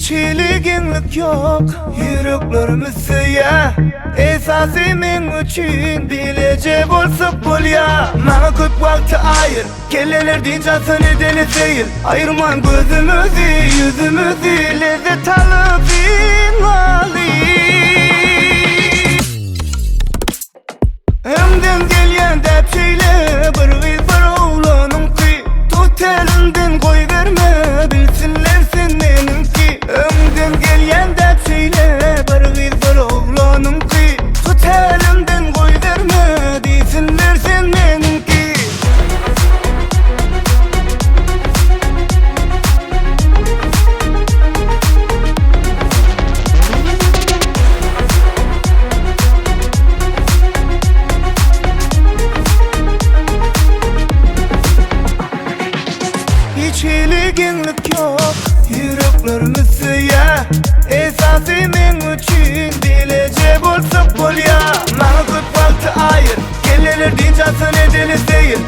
Hiç hili geňlik ýok, ýüreklerimiz söýýä. Esasy meň üçin bileje bolsak bolýa. Maňa köp wagty aýyr, kelleler dynç alsyn edeli seýil. Aýyrman gözümizi, ýüzümizi, lezzet alyp diňaly. Öňden gelýän däp şeýle bir gyz bir oglanyňky Tut elimden goýberme bilsinler sen meniňki Öňden gelýän däp şeýle bir gyz bir oglanyňky Tut elimden goýberme diýsinler sen meniňki Hiç hili geňlik ýok, ýüreklerimiz söýýär. Esasy meň üçin bileje bolsak bolýar. Maňa köp wagty aýyr, kelleler dynç alsyn edeli seýil.